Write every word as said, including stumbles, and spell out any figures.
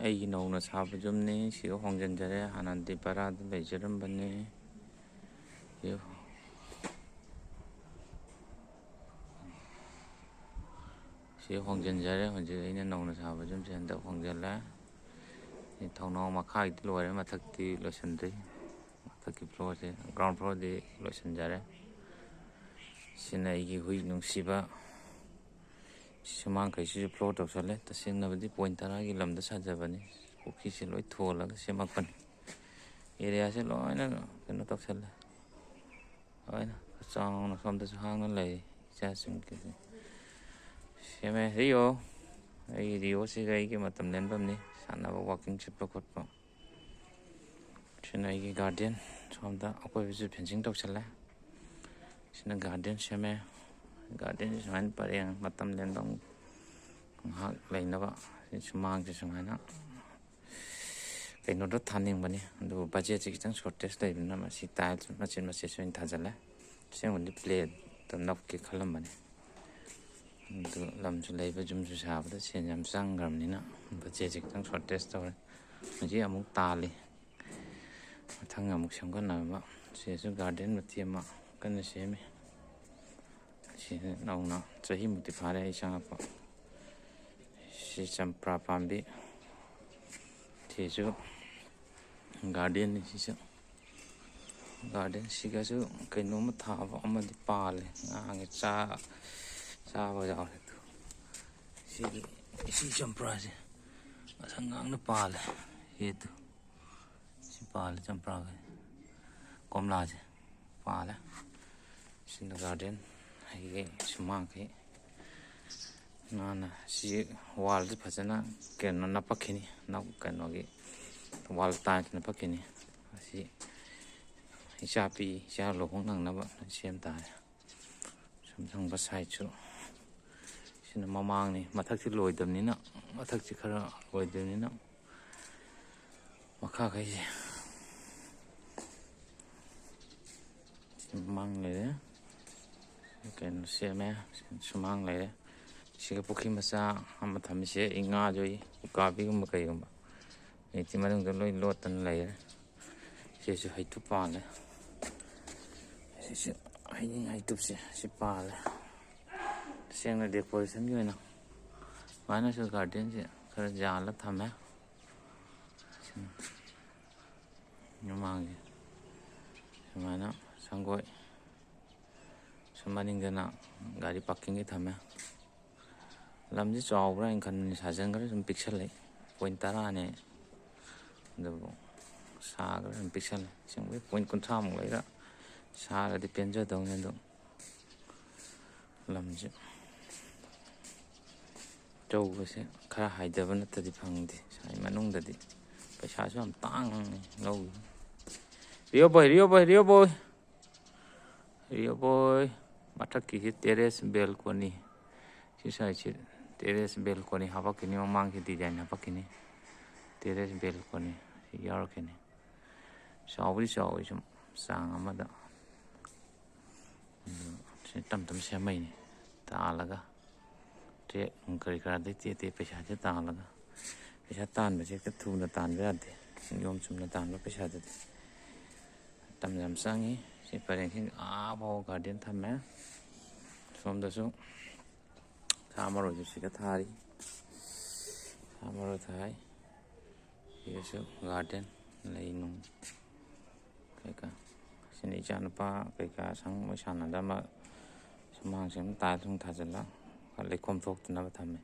ꯑꯩꯒꯤ ꯅꯧꯅ ꯁꯥꯕ ꯌꯨꯝꯅꯤ꯫ ꯁꯤꯒ ꯍꯣꯡꯖꯤꯟꯖꯔꯦ꯫ ꯍꯥꯟꯅꯗꯤ ꯚꯔꯥꯗ ꯂꯩꯖꯔꯝꯕꯅꯤ꯫ ꯁꯤ, ꯁꯤ ꯍꯣꯡꯖꯤꯟꯖꯔꯦ꯫ ꯍꯧꯖꯤꯛ ꯑꯩꯅ ꯅꯧꯅ ꯁꯥꯕ ꯌꯨꯝꯁꯦ ꯍꯟꯗꯛ ꯍꯣꯡꯖꯤꯜꯂꯦ꯫ ꯁꯤ ꯊꯣꯡꯅꯥꯎ ꯃꯈꯥꯒꯤꯗꯤ ꯂꯣꯏꯔꯦ, ꯃꯊꯛꯇꯤ ꯂꯣꯏꯁꯤꯟꯗ꯭ꯔꯤ꯫ ꯃꯊꯛꯀꯤ floorꯁꯦ, ground floorꯗꯤ ꯂꯣꯏꯁꯤꯟꯖꯔꯦ꯫ ꯁꯤꯅ ꯑꯩꯒꯤ ꯍꯨꯏ ꯅꯨꯡꯁꯤꯕ꯫ ꯁꯤ ꯁꯨꯃꯥꯡꯈꯩꯁꯤꯁꯨ floor ꯇꯧꯁꯜꯂꯦ꯫ ꯇꯁꯦꯡꯅꯕꯗꯤ point ꯇꯔꯥꯒꯤ ꯂꯝꯗ ꯁꯥꯖꯕꯅꯤ꯫ ꯄꯨꯈ꯭ꯔꯤꯁꯦ ꯂꯣꯏ ꯊꯣꯜꯂꯒ ꯁꯦꯝꯃꯛꯄꯅꯤ꯫ Areaꯁꯦ ꯂꯣꯏꯅ ꯀꯩꯅꯣ ꯇꯧꯁꯜꯂꯦ꯫ ꯂꯣꯏꯅ ꯆꯥꯎꯅ ꯁꯣꯝꯗꯁꯨ ꯍꯥꯡꯅ ꯂꯩ꯫ ꯏꯆꯥꯁꯤꯡꯒꯤ ꯁꯦꯝꯃꯦ꯫ ꯔꯤꯌꯣ, ꯑꯩꯒꯤ ꯔꯤꯌꯣꯁꯤꯒ ꯑꯩꯒꯤ ꯃꯇꯝ ꯂꯦꯟꯐꯝꯅꯤ꯫ ꯁꯥꯟꯅꯕ, walking ꯆꯠꯄ ꯈꯣꯠꯄ꯫ ꯁꯤꯅ ꯑꯩꯒꯤ garden꯫ ꯁꯣꯝꯗ ꯑꯀꯣꯏꯕꯁꯨ fencing ꯇꯧꯁꯜꯂꯦ꯫ ꯁꯤꯅ garden ꯁꯦꯝꯃꯦ꯫ Gardenꯁꯤ ꯁꯨꯃꯥꯏꯅ ꯄꯔꯦꯡ ꯃꯇꯝ ꯂꯦꯟꯐꯝ ꯉꯥꯏꯍꯥꯛ ꯂꯩꯅꯕ꯫ ꯁꯤ ꯁꯨꯃꯥꯡꯁꯦ ꯁꯨꯃꯥꯏꯅ ꯀꯩꯅꯣꯗ ꯊꯥꯅꯤꯡꯕꯅꯤ, ꯑꯗꯨꯕꯨ budgetꯁꯦ ꯈꯤꯇꯪ shortage ꯂꯩꯕꯅꯤꯅ ꯃꯁꯤ tiles ꯃꯆꯦꯠ ꯃꯆꯦꯠꯁꯦ ꯑꯣꯏꯅ ꯊꯥꯖꯜꯂꯦ꯫ ꯑꯁꯦꯡꯕꯗꯤ plateꯇ ꯅꯞꯀꯦ ꯈꯜꯂꯝꯕꯅꯤ꯫ ꯑꯗꯨ ꯂꯝꯁꯨ ꯂꯩꯕ, ꯌꯨꯝꯁꯨ ꯁꯥꯕꯗ ꯁꯦꯟ ꯌꯥꯝ ꯆꯪꯈ꯭ꯔꯕꯅꯤꯅ budgetꯁꯦ ꯈꯤꯇꯪ shortage ꯇꯧꯔꯦ꯫ ꯍꯧꯖꯤꯛ ꯑꯃꯨꯛ ꯇꯥꯜꯂꯤ꯫ ꯃꯊꯪ ꯑꯃꯨꯛ ꯁꯦꯝꯒꯠꯅꯕ꯫ ꯁꯤꯗꯁꯨ garden ꯃꯇꯦꯛ ꯑꯃ ꯀꯟꯅ ꯁꯦꯝꯃꯤ꯫ ꯁꯤ ꯅꯧꯅ ꯆꯍꯤꯃꯨꯛꯇꯤ ꯐꯥꯔꯦ ꯑꯩ ꯆꯪꯉꯛꯄ꯫ ꯁꯤ ꯆꯝꯄ꯭ꯔꯥ ꯄꯥꯝꯕꯤ꯫ ꯁꯤꯁꯨ gardenꯅꯤ꯫ ꯁꯤꯁꯨ gardenꯁꯤꯒꯁꯨ ꯀꯩꯅꯣꯝꯃ ꯊꯥꯕ ꯑꯃꯗꯤ ꯄꯥꯜꯂꯦ꯫ ꯉꯥꯡꯉꯦ ꯆꯥ-, ꯆꯥꯕ ꯌꯥꯎꯔꯦ꯫ ꯑꯗꯨ ꯁꯤꯒꯤ, ꯁꯤ ꯆꯝꯄ꯭ꯔꯥꯁꯦ ꯉꯁꯪ ꯉꯥꯡꯅ ꯄꯥꯜꯂꯦ꯫ ꯁꯤ ꯑꯗꯨ ꯁꯤ ꯄꯥꯜꯂꯦ ꯆꯝꯄ꯭ꯔꯥꯒ ꯀꯣꯝꯂꯥꯁꯦ ꯄꯥꯜꯂꯦ꯫ ꯁꯤꯅ garden, ꯑꯩꯒꯤ ꯁꯨꯃꯥꯡꯈꯩ ꯅꯥꯟꯅ꯫ ꯁꯤ wallꯁꯦ ꯐꯖꯅ ꯀꯩꯅꯣ ꯅꯞꯄꯛꯈꯤꯅꯤ, ꯅꯞ-, ꯀꯩꯅꯣꯒꯤ wall tiles ꯅꯞꯄꯛꯈꯤꯅꯤ꯫ ꯑꯁꯤ ꯏꯆꯥꯄꯤ, ꯏꯆꯥ ꯂꯨꯍꯣꯡ ꯅꯪꯅꯕ ꯁꯦꯝ ꯇꯥꯔꯦ꯫ ꯁꯨꯝ ꯊꯪꯕ sideꯁꯨ꯫ ꯁꯤꯅ ꯃꯃꯥꯡꯅꯤ꯫ ꯃꯊꯛꯁꯤ ꯂꯣꯏꯗꯕꯅꯤꯅ, ꯃꯊꯛꯁꯤ ꯈꯔ ꯂꯣꯏꯗꯕꯅꯤꯅ ꯃꯈꯥꯈꯩꯁꯦ꯫ ꯁꯤ ꯃꯃꯥꯡ ꯂꯩꯔꯦ꯫ ꯀꯩꯅꯣ ꯁꯦꯝꯃꯦ꯫ ꯁꯨꯃꯥꯡ ꯂꯩꯔꯦ꯫ ꯁꯤꯒ ꯄꯨꯈ꯭ꯔꯤ ꯃꯆꯥ ꯑꯃ ꯊꯝꯃꯤꯁꯦ ꯑꯩ ꯉꯥ ꯌꯣꯛꯏ, ꯎꯀꯥꯕꯤꯒꯨꯝꯕ ꯀꯩꯒꯨꯝꯕ꯫ ꯍꯧꯖꯤꯛꯇꯤ ꯃꯅꯨꯡꯗ ꯂꯣꯏ ꯂꯣꯠꯇꯅ ꯂꯩꯔꯦ꯫ ꯁꯤꯁꯨ ꯍꯩꯇꯨꯞ ꯄꯥꯜꯂꯦ꯫ ꯁꯤꯁꯨ ꯍꯩꯅꯤꯡ ꯍꯩꯇꯨꯞꯁꯦ ꯁꯤ ꯄꯥꯜꯂꯦ꯫ ꯇꯁꯦꯡꯅ decorationꯒꯤ ꯑꯣꯏꯅ ꯁꯨꯃꯥꯏꯅꯁꯨ gardenꯁꯦ ꯈꯔ ꯌꯥꯜꯂ ꯊꯝꯃꯦ꯫ ꯁꯤꯅ ꯃꯃꯥꯡꯁꯦ ꯁꯨꯃꯥꯏꯅ ꯁꯪꯒꯣꯏ꯫ ꯁꯨꯝ ꯃꯅꯤꯡꯗꯅ ꯒꯥꯔꯤ parkingꯒꯤ ꯊꯝꯃꯦ꯫ ꯂꯝꯁꯤ ꯆꯥꯎꯕ꯭ꯔꯥ ꯍꯥꯏꯅ ꯈꯟꯕꯅꯤ, ꯁꯥꯖꯟꯈ꯭ꯔꯦ, ꯁꯨꯝ ꯄꯤꯛꯁꯜꯂꯛꯏ꯫ Point ꯇꯔꯥꯅꯦ꯫ ꯑꯗꯨꯕꯨ ꯁꯥꯈ꯭ꯔꯦ, ꯁꯨꯝ ꯄꯤꯛꯁꯜꯂꯦ꯫ ꯑꯁꯦꯡꯕꯩ point ꯀꯨꯟꯊ꯭ꯔꯥꯃꯨꯛ ꯂꯩꯔ ꯁꯥꯔꯗꯤ ꯄꯦꯟꯖꯗꯧꯅꯤ꯫ ꯑꯗꯨ ꯂꯝꯁꯦ ꯑꯆꯧꯕꯁꯦ ꯈꯔ ꯍꯥꯏꯗꯕ ꯅꯠꯇ꯭ꯔꯗꯤ ꯐꯪꯗꯦ꯫ ꯁ꯭ꯋꯥꯏ ꯃꯅꯨꯡꯗꯗꯤ ꯄꯩꯁꯥꯁꯨ ꯌꯥꯝ ꯇꯥꯡꯉꯤ ꯂꯧ꯫ ꯔꯤꯌꯣ ꯕꯣꯏ, ꯔꯤꯌꯣ ꯕꯣꯏ, ꯔꯤꯌꯣ ꯕꯣꯏ꯫ ꯔꯤꯌꯣ ꯕꯣꯏ, ꯃꯊꯛꯀꯤꯁꯤ terrace balcony꯫ ꯁꯤ ꯁꯥꯏꯠꯁꯤ terrace balcony ꯍꯥꯄꯛꯈꯤꯅꯤ, ꯃꯃꯥꯡꯁꯤ design ꯍꯥꯄꯛꯈꯤꯅꯤ꯫ Terrace balcony ꯁꯤ ꯌꯥꯎꯔꯛꯈꯤꯅꯤ꯫ ꯆꯥꯎꯕꯗꯤ ꯆꯥꯎꯋꯤ ꯁꯨꯝ ꯆꯥꯡ ꯑꯃꯗ꯫ ꯑꯗꯨ ꯁꯤ ꯇꯞ ꯇꯞꯅ ꯁꯦꯝꯃꯛꯏꯅꯤ ꯇꯥꯜꯂꯒ꯫ ꯇ꯭ꯔꯦꯛ ꯅꯨꯡ ꯀꯔꯤ ꯀꯔꯥꯗꯩ ꯇꯦꯛ ꯇꯦꯛ ꯄꯩꯁꯥꯁꯦ ꯇꯥꯜꯂꯒ꯫ ꯄꯩꯁꯥ ꯇꯥꯟꯕꯁꯦ ꯍꯦꯛꯇ ꯊꯨꯅ ꯇꯥꯟꯕ ꯌꯥꯗꯦ꯫ ꯅꯤꯌꯣꯝ ꯆꯨꯝꯅ ꯇꯥꯟꯕ ꯄꯩꯁꯥꯗꯨꯗꯤ ꯃꯇꯝ ꯌꯥꯝ ꯆꯪꯉꯤ꯫ ꯁꯤ ꯄꯔꯦꯡꯁꯤꯡ ꯑꯥ ꯐꯥꯎꯕ garden ꯊꯝꯃꯦ꯫ ꯁꯣꯝꯗꯁꯨ ꯁꯥ ꯃꯔꯣꯏꯁꯨ ꯁꯤꯗ ꯊꯥꯔꯤ꯫ ꯁꯥ ꯃꯔꯣꯏ ꯊꯥꯏ꯫ ꯁꯤꯗꯁꯨ garden, ꯂꯩ ꯅꯨꯡ ꯀꯩꯀꯥ꯫ ꯁꯤꯅ ꯏꯆꯥꯅꯨꯄꯥ ꯀꯩꯀꯥ ꯁꯪ ꯃꯣꯏ ꯁꯥꯟꯅꯗꯕ ꯁꯨꯃꯥꯡꯁꯤꯡ tiles ꯅꯨꯡ ꯊꯥꯖꯤꯜꯂ ꯂꯩꯈꯣꯝ ꯊꯣꯛꯇꯅꯕ ꯊꯝꯃꯦ꯫